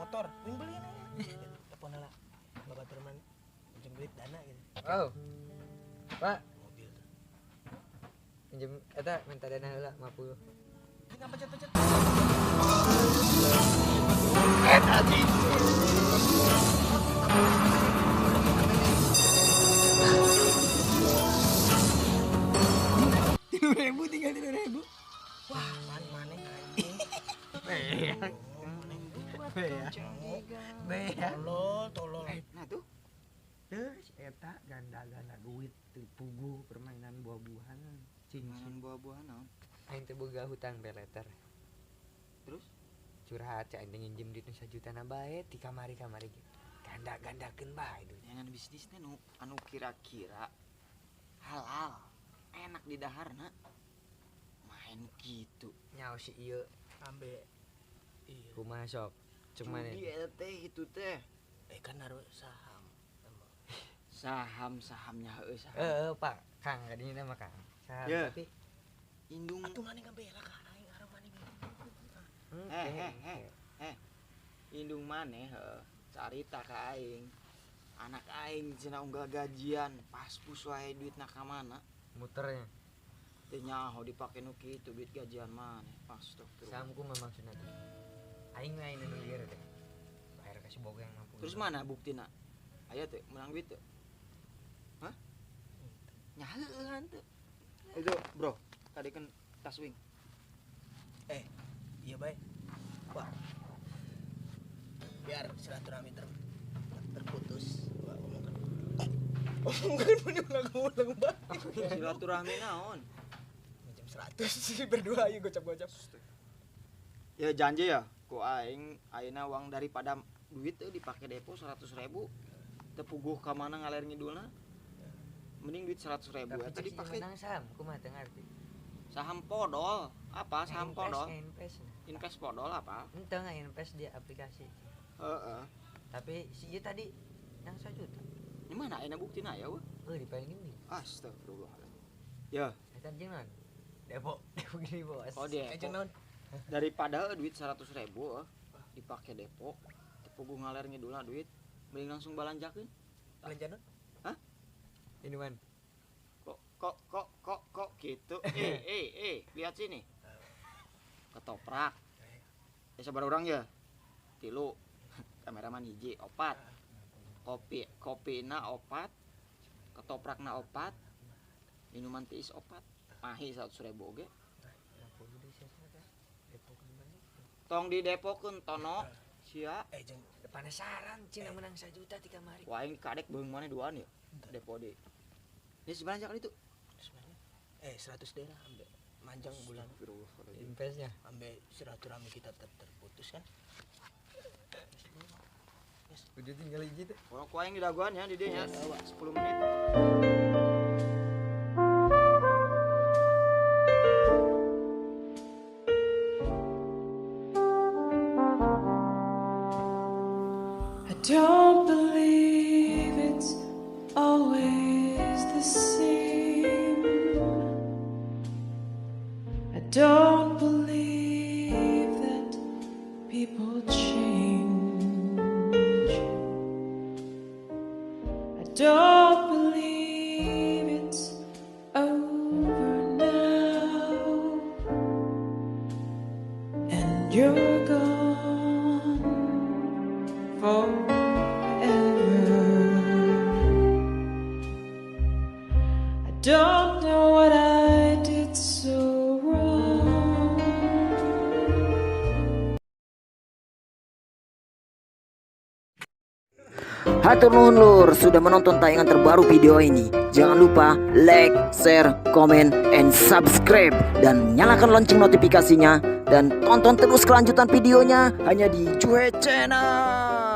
Motor, wing beli nih. Telepon lah. Bapak teman pinjam duit dana gitu. Oh. Pak, Mobil tuh. Pinjem eta, minta dana heula 50. Tinggal pencet-pencet. Eta sih. 3.000, tinggal 3.000. Wah, man maneh anjing. Beak. Oh, maneh. Beak. Beak. Tolol, tolol. Nah tuh. Terus eta ganda-ganda duit teu puguh permainan buah-buahan cincin. Mainan buah-buahan naon? Aing teh boga hutang paylater. Terus? Curhat cek aing teh nginjem duit nu sajuta na bae ti kamari-kamari ge. Ganda-gandakeun bae duit. Jangan bisnis teh nu anu kira-kira halal, enak di daharna. Main gitu. Nyaho si ieu. Ambe. Iya. Kumaha sok? Cek maneh. Judi eta teh itu teh. Eh, kan naruh saham. Emang. Saham-sahamnya heueuh saham. Heeh, Pak. Kang kadinya mah Kang. Saham Ya. tapi Indung Atuh maneh ngabela ka aing arah maneh. Eh, eh, eh. Eh, indung maneh heueuh carita ka aing. Anak aing cenah unggal gajian, pas-pus wae duitna ka mana? Muternya. Teu nyaho dipake nu kitu duit gajian maneh. Astagfirullah. Saham kumaha maksudna teh? Aing lain nu lieur teh. Bayar ka si boga yang mampu. Terus mana buktina? Aya teh menang duit teh? Hah? Nya heueuhan teh. Itu, Bro, tadi kan tas wing. Eh, iya baik. Wah. Biar silaturahmi terputus. Wah, omongkan. Omongkan mun ulang-ulang bae. Silaturahmi naon? Minjem 100 berdua ayo gocap-gocap. Ya janji ya, ku aing ayeuna uang daripada duit teh dipake depo 100.000. Teu puguh ka mana ngaler ngidulna. Mending duit 100.000 Tapi eta cek si dipake menang saham, kumaha teu ngarti. Saham podol. Apa saham Invest, podol? Invest. Invest podol apa? Ente nggak invest di aplikasi. Heeh. Tapi si ieu tadi yang 1 juta. Ini mana ayeuna buktina ya, weh? Oh, di paling gini. Astagfirullahaladzim. Ya, Eta jeung naon? Depo, depo gini bos. oh Eh, depo. jeung naon? Daripada duit 100.000 dipake depo, teu puguh ngaler ngidulna duit, mending langsung balanjakeun. Belanja naon? Minuman. Kok kok kok kok kok gitu? Eh eh eh, lihat sini. Ketoprak. Ya sabar orang ya. Tilu. Kameraman hiji, opat. Kopi, kopina opat. Ketoprakna opat. Minuman tiis opat. Mahi 100.000 oge. 50 deui sia teh. Depo ke mana? Tong di depokeun tono. Sia. Eh, jeung Penasaran cina menang 1 juta ti kamari. Wah, aing kadek beung maneh duaan ya. Depo deui. Ya sebenarnya kali itu. Sebenarnya eh 100 daerah ambe manjang bulan. Astagfirullahaladzim. Investnya. Ambe silaturahmi kita terputus kan. Udah tinggal hiji teh. Kalau ku aing didagoan ya di dieu nya 10 menit. I don't believe it's always the same. I don't believe that people change. I don't believe it's over now. And you're gone forever. I don't know what I did so wrong. Hatur nuhun lur sudah menonton tayangan terbaru video ini. Jangan lupa like, share, comment, and subscribe dan nyalakan lonceng notifikasinya dan tonton terus kelanjutan videonya hanya di Juhe Channel.